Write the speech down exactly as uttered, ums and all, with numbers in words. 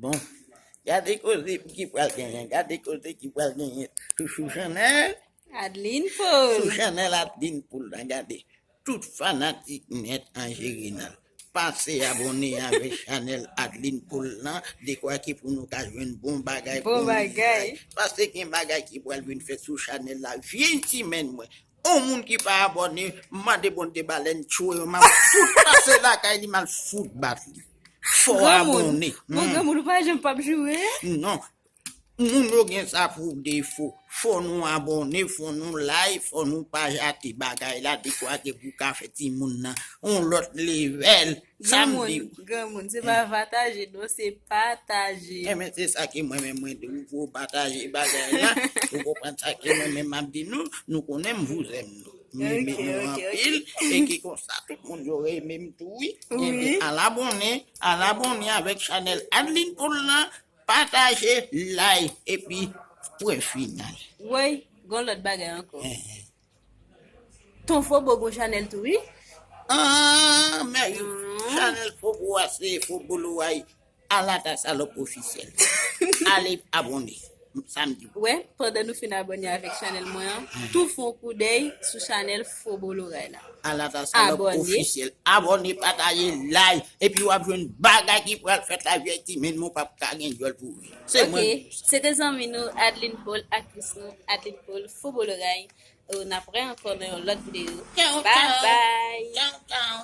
Bon, gade koze ki pral genyen, gade koze ki pral genyen sou, sou chanèl, Adeline Paul. Sou chanèl Adeline Paul la, gade. Tout fanatik Mèt Ange Renald, pase abòne avèk chanèl Adeline Paul lan, dekwa ki pou nou ka jwenn bon bagay. Bon pou nou bagay. Pase gen bagay ki pral vin fèt sou chanèl la, vye timoun mwen. On moun ki pa abòne, mande Bondye ba lè n tchwe yo, m ap fout pase lakay li, m al fout bat li. Fò abòne. Bon, granmoun, ou pa janm p ap joure? Non. Moun yo gen sa pou defo. Fò nou abòne, fò nou like, fò nou pa jate bagay la, dekwa ke pou ka fè timoun nan on lòt level. Sa m di w. Granmoun, granmoun, se pa pataje, non, se pataje. Enben, se sa ke mwen menm mwen di w, pou w pataje bagay la. Ou konprann sa ke mwen menm m ap di nou, nou konnen m vouzè m nou. M renmen nou anpil, e ki konsa tout moun yo renmen m tou, wi. Enben, al abòne, al abòne avèk chanèl Adeline Paul lan, pataje, like, epi pwen final. Woy, gon lòt bagay ankò. Ton Fobo gon chanèl tou, wi. Ah, men chanèl Fobo a se Fobo Loray, Alata Salòp Ofisyèl. Ale abòne, sa m di w. Wè, pandan nou fin abòne avèk chanèl mwen an, tou fè on koudèy sou chanèl Fobo Loray la. Alata Salòp Ofisyèl. Abòne, pataje, like, epi w ap jwenn bagay ki pral fèt la, vye timoun mwen p ap ka gen djòl pou viv. Se mwen. Ok, se te zanmi nou, Adeline Paul, aktris nou, Adeline Paul, Fobo Loray. N ap wè ankò nan yon lòt videyo. Bye bye. Tchaw, tchaw.